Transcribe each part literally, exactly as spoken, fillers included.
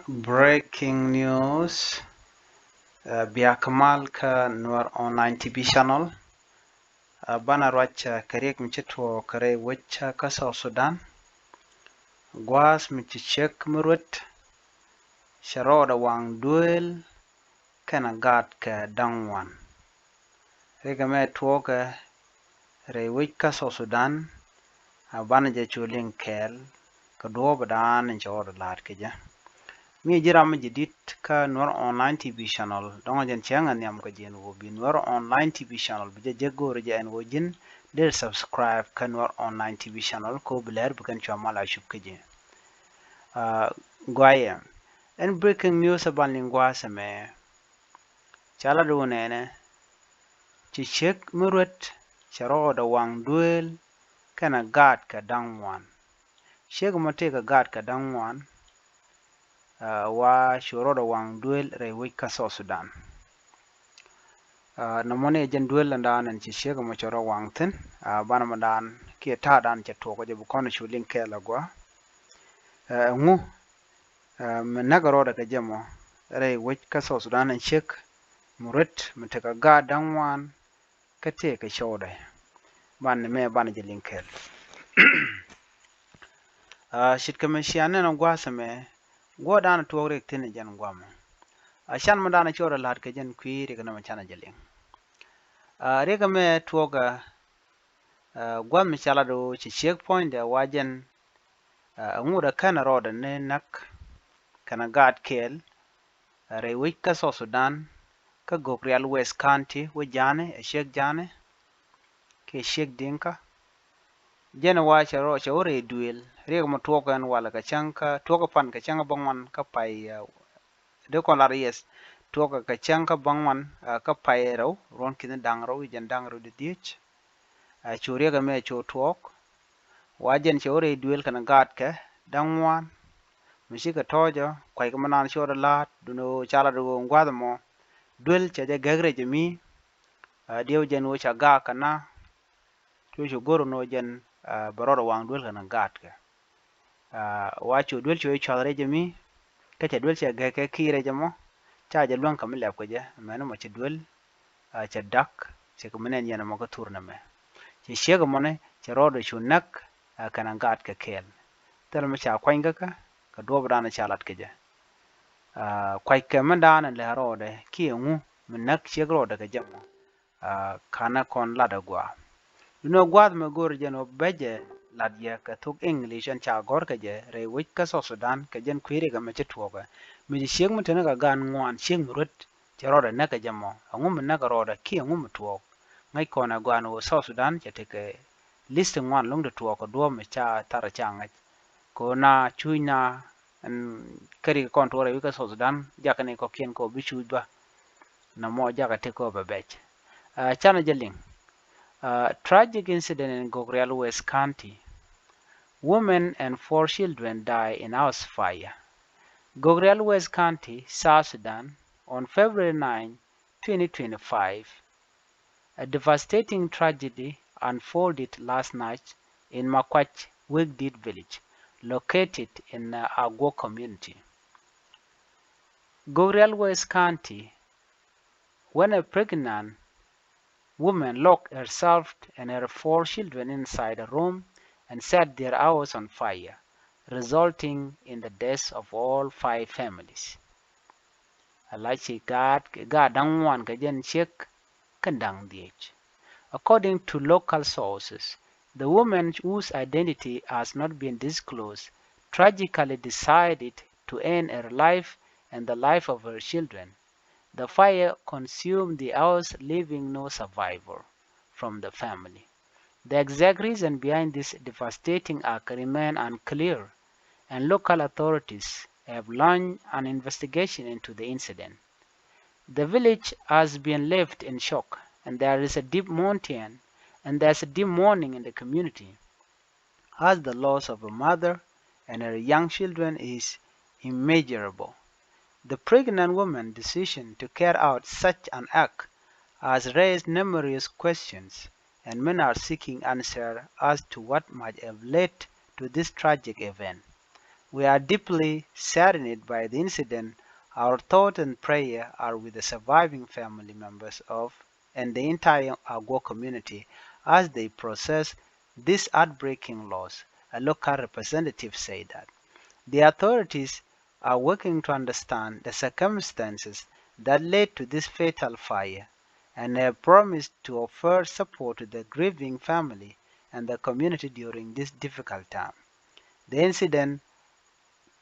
Breaking news. Biak mal kä Nuer Online T V channel. Banɛ ruac kɛ riɛk mi ci tuɔɔk kɛ rɛy wec kä South Sudan. Gua̱a̱th mi ci ciek mi ruet cɛ rɔɔdɛ waŋ duëël kɛnɛ gaatkɛ da̱ŋ ŋuan. Rikɛ mɛ tuɔɔkɛ rɛy wec kä South Sudan. A banɛ jɛ cu liŋ kɛɛl kɛ duɔ̱ɔ̱p dan in cɛ rɔɔdɛ la̱a̱t kɛ jɛ. Mi ji̱ ram mi jɛ dit kä Nuer Online T V channel, dɔ̱ŋ jɛn cɛ ŋa nhiam kɛ ji̱n wä bi Nuer Online T V channel bi jɛ jek go̱o̱ri jɛ ɛn wä ji̱n dee subscribe kä Nuer Online T V channel ko bi lɛr bi kɛn cua mal a cup kɛ ji̱. Guayɛ ɛn breaking news a ban liŋ gua̱a̱th ɛmɛ. Ca la duun nɛnɛ ci ciek mi ruet cɛ rɔɔdɛ waŋ duëël kɛnɛ gaatkɛ da̱ŋ ŋuan. Ciek mɔ tëëkɛ gaatkɛ da̱ŋ ŋuan. Wa cu rɔɔdɛ waŋ duëël rɛy wec kä South Sudan. Nɔmɔ ni jɛn duëël ɛn daan ɛn ci ciek mɔ cɛ rɔɔdɛ waŋ thi̱n. Banɛ mɔ daan kiɛ ta̱a̱ daan cɛ tuɔɔk jɛ bi kɔn cu liŋ kɛɛl a gua. Ɛŋu mi näk rɔɔdɛ kɛ jɛ mɔ rɛy wec kä South Sudan ɛn ciek mi ruet mi tekɛ gaat da̱ŋ ŋuan kä tëëkɛ cɔwdɛ. Banɛ mɛ banɛ jɛ liŋ kɛɛl. Ce̱tkɛ mi cia nɛn ɔ gua̱a̱th ɛmɛ guɔ̱ɔ̱r daanɛ tuɔɔk riɛk thi̱n ɛ jɛn gua̱a̱th ɛmɛ. A can mi daanɛ cɔwdɛ la̱a̱t kɛ jɛn kui̱ riɛk nɛmɛ canɛ jɛ liŋ. Riɛk ɛmɛ tuɔɔkɛ gua̱a̱th mi ca lat ɣöö ci ciek puɔ̱nydɛ wa jɛn. Ɛŋu dee kɛn rɔɔdɛ ni näk kɛnɛ gaat kɛɛl rɛy wec kä South Sudan kä Gogrial West County wä ja̱a̱ni ɛ ciek ja̱a̱ni kiɛ ciek Dinka. Jɛn wa cɛ rɔ cɛ wä rɛy duëël riɛk mɔ tuɔɔk ɛn walɛ kɛ cäŋ kä tuɔɔk ɛ pan kɛ cäŋ kä bäŋuan kä pay. Dee kɔn lar yes tuɔɔk ɛ kɛ cäŋ kä bäŋuan kä pay rɛw ruɔ̱n ki̱ni da̱ŋ rɛw i̱ jɛn da̱ŋ rɛw di dhiec. Cu riɛk ɛmɛ cu tuɔɔk. Wa jɛn cɛ wä rɛy duëël kɛnɛ gaatkɛ da̱ŋ ŋuan. Mi cikɛ tɔ̱ɔ̱cä kua̱ckɛ mi naan cɔɔdɛ la̱a̱t duundɛ ɣöö ca lat ɣöö ŋua̱th ɛmɔ duël cɛ jɛ gäk rɛc ɛmi. Diɛw jɛn ɣöö ca gaak kɛ na cu cu go̱r ɛn ɣöö jɛn bɛ rɔɔdɛ waŋ duël kɛnɛ gaatkɛ. Wa cu duel cu i̱ cuath rɛc ɛmi kä cɛ duel cɛ gɛk kɛ ki̱i̱ rɛc ɛmɔ. Ca jɛ luäŋ kɛ mi lɛp kɛ jɛ mɛni mɔ cɛ duel cɛ da̱k cɛ kɛ mi nɛn yɛn ɛmɔ kä thur nɛmɛ. Cɛ ciek ɛmɔni cɛ rɔɔdɛ cu näk kɛnɛ gaatkɛ kɛɛl. Thilɛ mi ca kuany kä kä kɛ duɔɔp dan ca lat kɛ jɛ. Kuackɛ mi dan lɛ rɔɔdɛ kiɛ ŋu mi näk ciek rɔɔdɛ kɛ jɛ mɔ. Kanɛ kɔn lat ɛ gua. Duundɛ gua̱a̱th mɛ go̱o̱r jɛn ɔ bɛ jɛ lat yɛ kɛ thuk English ɛn ca gɔ̱r kɛ jɛ rɛy wec kä South Sudan kɛ jɛn kui̱ riɛk ɛmɛ ci tuɔɔkɛ. Mi ci ciek mi teni kɛ gaan ŋuan ciek mi ruet cɛ rɔɔdɛ näk kɛ jɛ mɔ. Ɛŋu mi näk rɔɔdɛ kiɛ ɛŋu mi tuɔɔk. Ŋäc kɔn ɛ gɔaa ɛn ɣöö South Sudan cɛ tekɛ list ŋuan lo̱ŋ ti tuɔɔk kɛ duɔ̱ɔ̱p mi ca thar ca ŋäc. Kɛ ɣöö na cuuc na ɛn kä rik kɔn tuɔɔk rɛy wec kä South Sudan jakä ni kɔ̱kiɛn kɛ ɣöö bi cuuc bä. Nɔmɔ jakä ti kɛ ɣöö bɛ bɛc. Canɛ jɛ liŋ. Tragic incident in Gogrial West County. Women and four children die in house fire. Gogrial West County, South Sudan, on February nine, twenty twenty-five. A devastating tragedy unfolded last night in Makwach Wegdit village, located in Agwo community. Gogrial West County, when a pregnant woman locked herself and her four children inside a room and set their house on fire, resulting in the death of all five families. Ala ci gaat, gaat da̱ŋ ŋuan kɛ jɛn ciek kɛn da̱ŋ dhiec. According to local sources, the woman whose identity has not been disclosed tragically decided to end her life and the life of her children. The fire consumed the house, leaving no survivor from the family. The exact reason behind this devastating act remain unclear, and local authorities have launched an investigation into the incident. The village has been left in shock, and there is a deep mourning, and there's a deep mourning in the community, as the loss of a mother and her young children is immeasurable. The pregnant woman's decision to carry out such an act has raised numerous questions, and many are seeking answer as to what might have led to this tragic event. We are deeply saddened by the incident. Our thought and prayer are with the surviving family members of and the entire Aguok community as they process this heartbreaking loss, a local representative said that. The authorities are working to understand the circumstances that led to this fatal fire and have promised to offer support to the grieving family and the community during this difficult time. The incident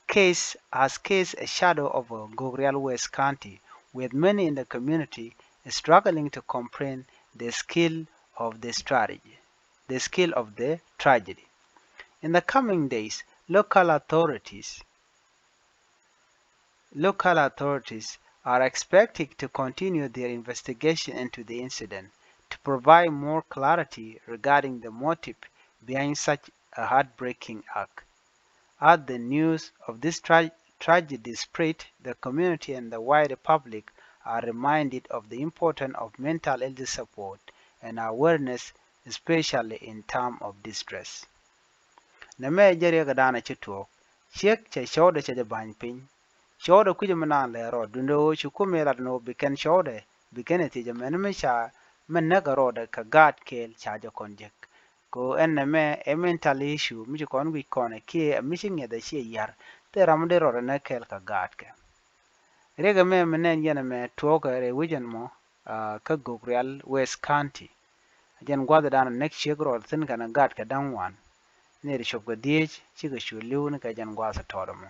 case has cast a shadow over Gogrial West County, with many in the community struggling to comprehend the scale of the strategy, the scale of the tragedy. In the coming days, local authorities, local authorities are expected to continue their investigation into the incident to provide more clarity regarding the motive behind such a heartbreaking act. As the news of this tra- tragedy spread, the community and the wider public are reminded of the importance of mental health support and awareness, especially in time of distress. Nɛmɛ jɛ riɛk dan a ci tuɔɔk, ciek cɛ cɔwdɛ cɛ jɛ ba̱ny piny. Cɔwdɛ kui̱c mi naan lɛ rɔɔd dundɛ ɣöö ci kumɛ lat ni ɣöö bi kɛn cɔwdɛ bi kɛn ɛ thiec ɛmɛn mi ca mi näk ɛ rɔɔdɛ kɛ gaat kɛɛl ca jɛ kɔn jek. Kɛ ɣöö ɛn nɛmɛ ɛ mental issue mi ci kɔn guic kɔn ɛ kiɛ ɛ mi ci ŋiɛth ɛ ciɛ yar thil ram mi dee rɔɔdɛ näk kɛɛl kɛ gaatkɛ. Riɛk ɛmɛ mi nɛn yɛn ɛmɛ tuɔɔkɛ rɛy wecɛn mɔ kä Gogrial West County. A jɛn gua̱th dan näk ciek rɔɔd thi̱n kɛn gat kɛ da̱ŋ wan. Ni ri cop kɛ dhieec cikɛ cu li̱w ni kɛ jɛn gua̱th tɔɔt ɛmɔ.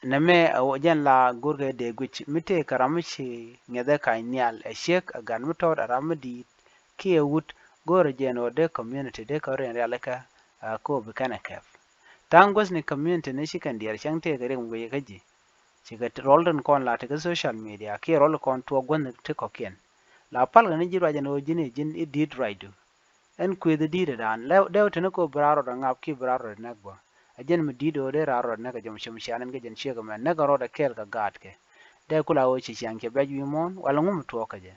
Nɛmɛ a jɛn la go̱rkɛ dee guic mi tëëkɛ ram mi ci ŋi̱ethɛ ka̱ny nhial ɛ ciek ɛ gat mi tɔɔt ɛ ram mi di̱i̱t kiɛ wut go̱rɛ jɛn ɣöö dee community dee kɛ rin rialikä. Kä ɣöö bi kɛn ɛ kɛp tha̱a̱ŋ guäthni community ni ci kɛn diɛɛr cäŋ tëëkɛ riɛk mi guic kä ji̱. Cikɛ rɔl tin kɔn la ti kä social media kiɛ rɔl kɔn tuɔɔk guäthni ti kɔ̱kiɛn. La palkɛ ni ji̱ ruac ɛn ɣöö ji̱n i̱ ji̱n i̱ di̱i̱t ruacdu. Ɛn kuëth i̱ di̱i̱t ɛ daan dee wä teni kɛ ɣöö bi raar rɔɔdɛ ŋap kiɛ bi raar rɔɔdɛ näk bä. Ɛ jɛn mi di̱i̱t ɣöö dee raar rɔɔdɛ näk ɛ jɔm cäm cian ɛn kɛ jɛn ciek ɛmɛ näk ɛ rɔɔdɛ kɛɛl kɛ gaatkɛ. Dee ku la ɣöö ci ciaŋ cɛ bɛc wi̱i̱ muɔ̱ɔ̱n wala ŋu mi tuɔɔk kɛ jɛ.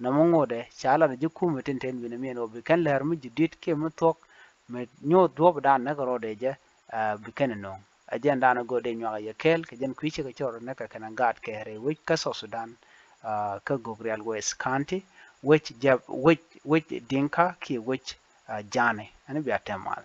Nɔmɔ ŋotdɛ ca lat ɛ ji̱ kumɛ tin ten wi̱n ɛmiɛn ɣöö bi kɛn lɛr mi ji̱ di̱i̱t kiɛ mi thuɔ̱k. Mi nyuɔ̱th duɔ̱ɔ̱p dan näk ɛ rɔɔdɛ jɛ bi kɛn ɛ no̱o̱ŋ. Ɛ jɛn dan ɛ go̱o̱r dee nyuak ɛ yɛ kɛɛl kɛ jɛn kui̱ cikɛ cɔr ɛ näk kɛ kɛn ɛ gaatkɛ rɛy wec kä South Sudan. Kä Gogrial West County wec jɛ wec wec Dinka kiɛ wec Ja̱a̱ni ɛn bia tɛm mal.